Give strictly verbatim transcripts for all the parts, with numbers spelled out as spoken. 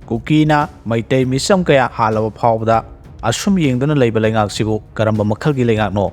ꯀꯨꯀꯤꯅ ꯃꯩꯇꯩ ꯃꯤꯆꯝ ꯀꯌꯥ ꯍꯥꯠꯂꯕ ꯐꯥꯎꯕꯗ ꯑꯁꯨꯝ ꯌꯦꯡꯗꯨꯅ ꯂꯩꯕ ꯂꯩꯉꯥꯛꯁꯤꯕꯨ ꯀꯔꯝꯕ ꯃꯈꯜꯒꯤ ꯂꯩꯉꯥꯛꯅꯣ?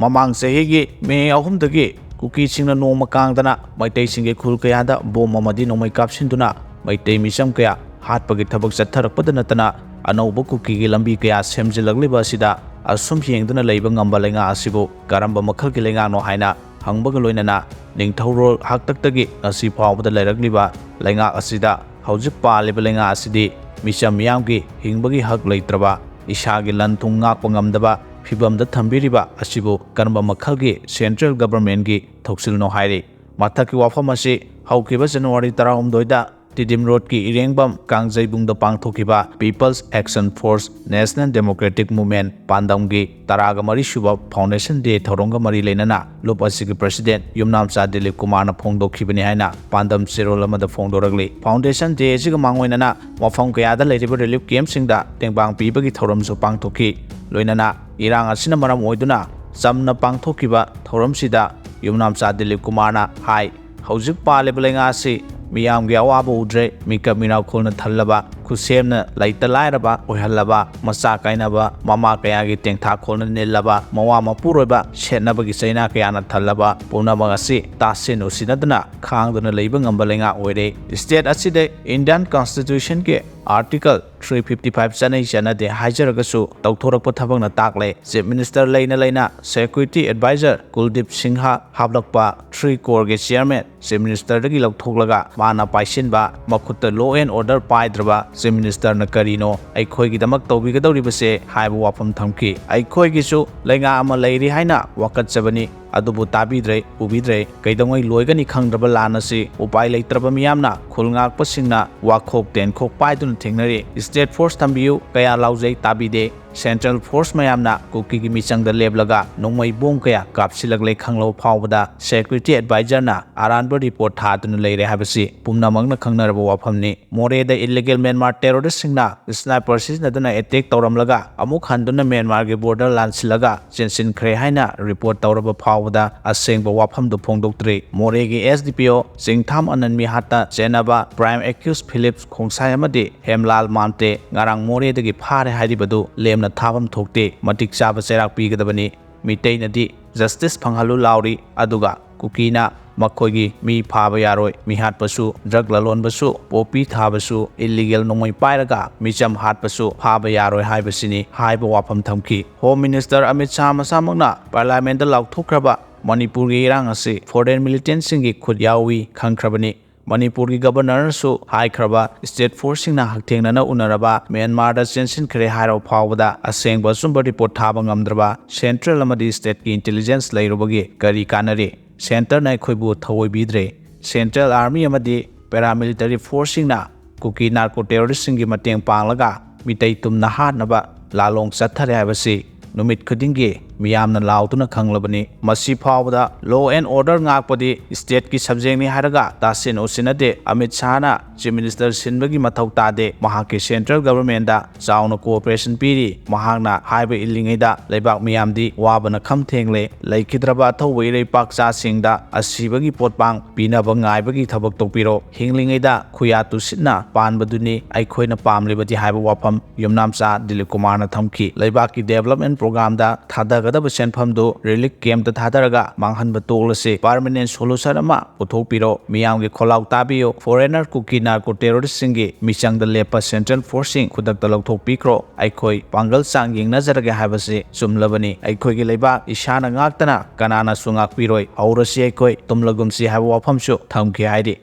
ꯃꯃꯥꯡ ꯆꯍꯤꯒꯤ ꯃꯦ ꯑꯍꯨꯝꯗꯒꯤ ꯀꯨꯀꯤꯁꯤꯡꯅ ꯅꯣꯡꯃ ꯀꯥꯡꯗꯅ ꯃꯩꯇꯩꯁꯤꯡꯒꯤ ꯈꯨꯜ ꯀꯌꯥꯗ ꯕꯣꯝ ꯑꯃꯗꯤ ꯅꯣꯡꯃꯩ ꯀꯥꯞꯁꯤꯟꯗꯨꯅ ꯃꯩꯇꯩ ꯃꯤꯆꯝ ꯀꯌꯥ ꯍꯥꯠꯄꯒꯤ ꯊꯕꯛ ꯆꯠꯊꯔꯛꯄꯗ ꯅꯠꯇꯅ, ꯑꯅꯧꯕ ꯀꯨꯀꯤꯒꯤ ꯂꯝꯕꯤ ꯀꯌꯥ ꯁꯦꯝꯖꯤꯜꯂꯛꯂꯤꯕ ꯑꯁꯤꯗ ꯑꯁꯨꯝ ꯌꯦꯡꯗꯨꯅ ꯂꯩꯕ ꯉꯝꯕ ꯂꯩꯉꯥꯛ ꯑꯁꯤꯕꯨ ꯀꯔꯝꯕ ꯃꯈꯜꯒꯤ ꯂꯩꯉꯥꯛꯅꯣ ꯍꯥꯏꯅ ꯍꯪꯕꯒ ꯂꯣꯏꯅꯅ, ꯅꯤꯡꯊꯧꯔꯣꯜ ꯍꯥꯛꯇꯛꯇꯒꯤ ꯉꯁꯤ ꯐꯥꯎꯕꯗ ꯂꯩꯔꯛꯂꯤꯕ ꯂꯩꯉꯥꯛ ꯑꯁꯤꯗ ꯍꯧꯖꯤꯛ ꯄꯥꯜꯂꯤꯕ ꯂꯩꯉꯥꯛ ꯑꯁꯤꯗꯤ ꯃꯤꯆꯝ ꯃꯤꯌꯥꯝꯒꯤ ꯍꯤꯡꯕꯒꯤ ꯍꯛ ꯂꯩꯇ꯭ꯔꯕ, ꯏꯁꯥꯒꯤ ꯂꯟ ꯊꯨꯝ ꯉꯥꯛꯄ ꯉꯝꯗꯕ ꯐꯤꯕꯝꯗ ꯊꯝꯕꯤꯔꯤꯕ ꯑꯁꯤꯕꯨ ꯀꯔꯝꯕ ꯃꯈꯜꯒꯤ central governmentꯀꯤ ꯊꯧꯁꯤꯜꯅꯣ ꯍꯥꯏꯔꯤ꯫ ꯃꯊꯛꯀꯤ ꯋꯥꯐꯝ ꯑꯁꯤ ꯍꯧꯈꯤꯕ ꯖꯅꯋꯥꯔꯤ ꯇꯔꯥꯍꯨꯝꯗꯣꯏꯗ ꯇꯤꯗꯤꯝ ꯔꯣꯗꯀꯤ ꯏꯔꯦꯡꯕꯝ ꯀꯥꯡꯖꯩꯕꯨꯡꯗ ꯄꯥꯡꯊꯣꯛꯈꯤꯕ People's Action Force National Democratic Movement ꯄꯥꯟꯗꯝꯒꯤ ꯇꯔꯥꯒ ꯃꯔꯤ ꯁꯨꯕ Foundation Day ꯊꯧꯔꯝꯒ ꯃꯔꯤ ꯂꯩꯅꯅ ꯂꯨꯞ ꯑꯁꯤꯒꯤ president ꯌꯨꯝꯅꯥꯝꯆꯥ ꯗꯤꯂꯤꯞ ꯀꯨꯃꯥꯔꯅ ꯐꯣꯡꯗꯣꯛꯈꯤꯕꯅꯤ ꯍꯥꯏꯅ ꯄꯥꯟꯗꯝ ꯆꯦꯔꯣꯜ ꯑꯃꯗ ꯐꯣꯡꯗꯣꯔꯛꯂꯤ꯫ Foundation Day ꯑꯁꯤꯒ ꯃꯥꯡꯑꯣꯏꯅꯅ ꯃꯐꯝ ꯀꯌꯥꯗ ꯂꯩꯔꯤꯕ relief campꯁꯤꯡꯗ ꯇꯦꯡꯕꯥꯡ ꯄꯤꯕꯒꯤ ꯊꯧꯔꯝꯁꯨ ꯄꯥꯡꯊꯣꯛꯈꯤ꯫ ꯂꯣꯏꯅꯅ ꯏꯔꯥꯡ ꯑꯁꯤꯅ ꯃꯔꯝ ꯑꯣꯏꯗꯨꯅ ꯆꯝꯅ ꯄꯥꯡꯊꯣꯛꯈꯤꯕ ꯊꯧꯔꯝꯁꯤꯗ ꯌꯨꯝꯅꯥꯝꯆꯥ ꯗꯤꯂꯤꯞ ꯀꯨꯃꯥꯔꯅ ꯍꯥꯏ, ꯍꯧꯖꯤꯛ ꯄꯥꯜꯂꯤꯕ ꯂꯩꯉꯥꯛ ꯑꯁꯤ ꯃꯤꯌꯥꯝꯒꯤ ꯑꯋꯥꯕ ꯎꯗ꯭ꯔꯦ, ꯃꯤꯀꯞ ꯃꯤꯔꯥꯎꯈꯣꯜꯅ ꯊꯜꯂꯕ, ꯈꯨꯠꯁꯦꯝꯅ ꯂꯩꯇ ꯂꯥꯏꯔꯕ ꯑꯣꯏꯍꯜꯂꯕ, ꯃꯆꯥ ꯀꯥꯏꯅꯕ, ꯃꯃꯥ ꯀꯌꯥꯒꯤ ꯇꯦꯡꯊꯥꯈꯣꯜꯅ ꯅꯤꯜꯂꯕ, ꯃꯋꯥ ꯃꯄꯨꯔꯣꯏꯕ ꯁꯦꯠꯅꯕꯒꯤ ꯆꯩꯅꯥ ꯀꯌꯥꯅ ꯊꯜꯂꯕ, ꯄꯨꯝꯅꯃꯛ ꯑꯁꯤ ꯇꯥꯁꯤꯟ ꯎꯁꯤꯟꯅꯗꯅ ꯈꯥꯡꯗꯨꯅ ꯂꯩꯕ ꯉꯝꯕ ꯂꯩꯉꯥꯛ ꯑꯣꯏꯔꯦ꯫ State ꯑꯁꯤꯗ Indian Constitutionꯒꯤ Article three fifty five ꯆꯠꯅꯩ ꯆꯠꯅꯗꯦ ꯍꯥꯏꯖꯔꯒꯁꯨ ꯇꯧꯊꯣꯔꯛꯄ ꯊꯕꯛꯅ ꯇꯥꯛꯂꯦ꯫ Chief Minister ꯂꯩꯅ ꯂꯩꯅ Security Advisor ꯀꯨꯜꯗꯤꯞ Singh ꯍꯥꯞꯂꯛꯄ three coreꯒꯤ chairman Chief Ministerꯗꯒꯤ ꯂꯧꯊꯣꯛꯂꯒ ꯃꯥꯅ ꯄꯥꯏꯁꯤꯟꯕ, ꯃꯈꯨꯠꯇ law and order ꯄꯥꯏꯗ꯭ꯔꯕ Chief Ministerꯅ ꯀꯔꯤꯅꯣ ꯑꯩꯈꯣꯏꯒꯤꯗꯃꯛ ꯇꯧꯕꯤꯒꯗꯧꯔꯤꯕꯁꯦ ꯍꯥꯏꯕ ꯋꯥꯐꯝ ꯊꯝꯈꯤ꯫ ꯑꯩꯈꯣꯏꯒꯤꯁꯨ ꯂꯩꯉꯥꯛ ꯑꯃ ꯂꯩꯔꯤ ꯍꯥꯏꯅ ꯋꯥꯀꯠꯆꯕꯅꯤ, ꯑꯗꯨꯕꯨ ꯇꯥꯕꯤꯗ꯭ꯔꯦ, ꯎꯕꯤꯗ꯭ꯔꯦ꯫ ꯀꯩꯗꯧꯉꯩ ꯂꯣꯏꯒꯅꯤ ꯈꯪꯗ꯭ꯔꯕ ꯂꯥꯟ ꯑꯁꯤ ꯎꯄꯥꯏ ꯂꯩꯇ꯭ꯔꯕ ꯃꯤꯌꯥꯝꯅ ꯈꯨꯜ ꯉꯥꯛꯄꯁꯤꯡꯅ ꯋꯥꯈꯣꯛ ꯇꯦꯟꯈꯣꯛ ꯄꯥꯏꯗꯨꯅ ꯊꯦꯡꯅꯔꯤ꯫ State force ꯊꯝꯕꯤꯌꯨ ꯀꯌꯥ ꯂꯥꯎꯖꯩ, ꯇꯥꯕꯤꯗꯦ꯫ Central force ꯃꯌꯥꯝꯅ ꯀꯨꯀꯤꯒꯤ ꯃꯤꯆꯪꯗ ꯂꯦꯞꯂꯒ ꯅꯣꯡꯃꯩ ꯕꯣꯝ ꯀꯌꯥ ꯀꯥꯞꯁꯤꯜꯂꯛꯂꯦ ꯈꯪꯂꯕ ꯐꯥꯎꯕꯗ Security Advisorꯅ ꯑꯔꯥꯟꯕ report ꯊꯥꯗꯨꯅ ꯂꯩꯔꯦ ꯍꯥꯏꯕꯁꯤ ꯄꯨꯝꯅꯃꯛꯅ ꯈꯪꯅꯔꯕ ꯋꯥꯐꯝꯅꯤ꯫ ꯃꯣꯔꯦꯗ illegal Myanmar terroristꯁꯤꯡꯅ sniper ꯁꯤꯖꯤꯟꯅꯗꯨꯅ attack ꯇꯧꯔꯝꯂꯒ ꯑꯃꯨꯛ ꯍꯟꯗꯨꯅ Myanmarꯒꯤ border ꯂꯥꯟꯁꯤꯜꯂꯒ ꯆꯦꯟꯁꯤꯟꯈ꯭ꯔꯦ ꯍꯥꯏꯅ report ꯇꯧꯔꯕ ꯐꯥꯎ ꯐꯥꯎꯕꯗ ꯑꯁꯦꯡꯕ ꯋꯥꯐꯝꯗꯨ ꯐꯣꯡꯗꯣꯛꯇ꯭ꯔꯤ꯫ ꯃꯣꯔꯦꯒꯤ S D P O ꯆꯤꯡꯊꯥꯝ ꯑꯅꯟ ꯃꯤꯍꯥꯠꯇ ꯆꯦꯟꯅꯕ prime accused Phillips ꯈꯣꯡꯁꯥꯏ ꯑꯃꯗꯤ ꯍꯦꯝꯂꯥꯜ ꯃꯥꯟꯇꯦ ꯉꯔꯥꯡ ꯃꯣꯔꯦꯗꯒꯤ ꯐꯥꯔꯦ ꯍꯥꯏꯔꯤꯕꯗꯨ ꯂꯦꯝꯅ ꯊꯥꯐꯝ ꯊꯣꯛꯇꯦ꯫ ꯃꯇꯤꯛ ꯆꯥꯕ ꯆꯩꯔꯥꯛ ꯄꯤꯒꯗꯕꯅꯤ꯫ ꯃꯤꯇꯩꯅꯗꯤ justice ꯐꯪꯍꯜꯂꯨ ꯂꯥꯎꯔꯤ, ꯑꯗꯨꯒ ꯀꯨꯀꯤꯅ ꯃꯈꯣꯏꯒꯤ ꯃꯤ ꯐꯥꯕ ꯌꯥꯔꯣꯏ, ꯃꯤꯍꯥꯠꯄꯁꯨ, drug ꯂꯂꯣꯟꯕꯁꯨ, ꯄꯣꯄꯤ ꯊꯥꯕꯁꯨ, illegal ꯅꯣꯡꯃꯩ ꯄꯥꯏꯔꯒ ꯃꯤꯆꯝ ꯍꯥꯠꯄꯁꯨ ꯐꯥꯕ ꯌꯥꯔꯣꯏ ꯍꯥꯏꯕꯁꯤꯅꯤ ꯍꯥꯏꯕ ꯋꯥꯐꯝ ꯊꯝꯈꯤ꯫ Home Minister Amit Shah ꯃꯁꯥꯃꯛꯅ Parliament ꯂꯥꯎꯊꯣꯛꯈ꯭ꯔꯕ ꯃꯅꯤꯄꯨꯔꯒꯤ ꯏꯔꯥꯡ ꯑꯁꯤ foreign militantꯁꯤꯡꯒꯤ ꯈꯨꯠ ꯌꯥꯎꯏ ꯈꯪꯈ꯭ꯔꯕꯅꯤ꯫ ꯃꯅꯤꯄꯨꯔꯒꯤ Governorꯅꯁꯨ ꯍꯥꯏꯈ꯭ꯔꯕ state forceꯁꯤꯡꯅ ꯍꯛꯊꯦꯡꯅꯅ ꯎꯅꯔꯕ ꯃ꯭ꯌꯥꯟꯃꯥꯔꯗ ꯆꯦꯟꯁꯤꯟꯈ꯭ꯔꯦ ꯍꯥꯏꯔꯕ ꯐꯥꯎꯕꯗ ꯑꯁꯦꯡꯕ ꯑꯆꯨꯝꯕ report ꯊꯥꯕ ꯉꯝꯗ꯭ꯔꯕ central ꯑꯃꯗꯤ stateꯀꯤ intelligence ꯂꯩꯔꯨꯕꯒꯤ ꯀꯔꯤ ꯀꯥꯟꯅꯔꯤ? Centreꯅ ꯑꯩꯈꯣꯏꯕꯨ ꯊꯑꯣꯏꯕꯤꯗ꯭ꯔꯦ꯫ Central Army ꯑꯃꯗꯤ paramilitary forceꯁꯤꯡꯅ ꯀꯨꯀꯤ narco terroristꯁꯤꯡꯒꯤ ꯃꯇꯦꯡ ꯄꯥꯡꯂꯒ ꯃꯤꯇꯩ ꯇꯨꯝꯅ ꯍꯥꯠꯅꯕ ꯂꯥꯂꯣꯡ ꯆꯠꯊꯔꯦ ꯍꯥꯏꯕꯁꯤ ꯅꯨꯃꯤꯠ ꯈꯨꯗꯤꯡꯒꯤ ꯃꯤꯌꯥꯝꯅ ꯂꯥꯎꯗꯨꯅ ꯈꯪꯂꯕꯅꯤ꯫ ꯃꯁꯤ ꯐꯥꯎꯕꯗ law and order ꯉꯥꯛꯄꯗꯤ stateꯀꯤ subjectꯅꯤ ꯍꯥꯏꯔꯒ ꯇꯥꯁꯤꯟ ꯎꯁꯤꯟꯅꯗꯦ꯫ ꯑꯃꯤꯠ ꯁꯥꯍꯅ Chief Minister ꯁꯤꯟꯕꯒꯤ ꯃꯊꯧ ꯇꯥꯗꯦ꯫ ꯃꯍꯥꯛꯀꯤ central governmentꯗ ꯆꯥꯎꯅ cooperation ꯄꯤꯔꯤ꯫ ꯃꯍꯥꯛꯅ ꯍꯥꯏꯕ ꯏꯜꯂꯤꯉꯩꯗ ꯂꯩꯕꯥꯛ ꯃꯤꯌꯥꯝꯗꯤ ꯋꯥꯕꯅ ꯈꯝ ꯊꯦꯡꯂꯦ꯫ ꯂꯩꯈꯤꯗ꯭ꯔꯕ ꯑꯊꯧꯕ ꯏꯔꯩꯄꯥꯛꯆꯥꯁꯤꯡꯗ ꯑꯁꯤꯕꯒꯤ ꯄꯣꯠꯄꯥꯡ ꯄꯤꯅꯕ ꯉꯥꯏꯕꯒꯤ ꯊꯕꯛ ꯇꯧꯕꯤꯔꯣ꯫ ꯍꯤꯡꯂꯤꯉꯩꯗ ꯈꯨꯌꯥ ꯇꯨꯁꯤꯠꯅ ꯄꯥꯟꯕꯗꯨꯅꯤ ꯑꯩꯈꯣꯏꯅ ꯄꯥꯝꯂꯤꯕꯗꯤ ꯍꯥꯏꯕ ꯋꯥꯐꯝ ꯌꯨꯝꯅꯥꯝꯆꯥ ꯗꯤꯂꯤꯞ ꯀꯨꯃꯥꯔꯅ ꯊꯝꯈꯤ꯫ ꯂꯩꯕꯥꯛꯀꯤ development programꯗ ꯊꯥꯗꯒꯗꯕ ꯁꯦꯟꯐꯝꯗꯨ relief campꯇ ꯊꯥꯗꯔꯒ ꯃꯥꯡꯍꯟꯕ ꯇꯣꯛꯂꯁꯤ꯫ Permanent solution ꯑꯃ ꯄꯨꯊꯣꯛꯄꯤꯔꯣ꯫ ꯃꯤꯌꯥꯝꯒꯤ ꯈꯣꯜꯂꯥꯎ ꯇꯥꯕꯤꯌꯨ꯫ Foreigner ꯀꯨꯀꯤ narco terroristꯁꯤꯡꯒꯤ ꯃꯤꯆꯪꯗ ꯂꯦꯞꯄ central forceꯁꯤꯡ ꯈꯨꯗꯛꯇ ꯂꯧꯊꯣꯛꯄꯤꯈ꯭ꯔꯣ꯫ ꯑꯩꯈꯣꯏ ꯄꯥꯡꯒꯜ ꯆꯥꯡ ꯌꯦꯡꯅꯖꯔꯒꯦ ꯍꯥꯏꯕꯁꯤ ꯆꯨꯝꯂꯕꯅꯤ꯫ ꯑꯩꯈꯣꯏꯒꯤ ꯂꯩꯕꯥꯛ ꯏꯁꯥꯅ ꯉꯥꯛꯇꯅ ꯀꯅꯥꯅꯁꯨ ꯉꯥꯛꯄꯤꯔꯣꯏ꯫ ꯍꯧꯔꯁꯤ ꯑꯩꯈꯣꯏ, ꯇꯨꯝꯂꯒꯨꯝꯁꯤ ꯍꯥꯏꯕ ꯋꯥꯐꯝꯁꯨ ꯊꯝꯈꯤ ꯍꯥꯏꯔꯤ꯫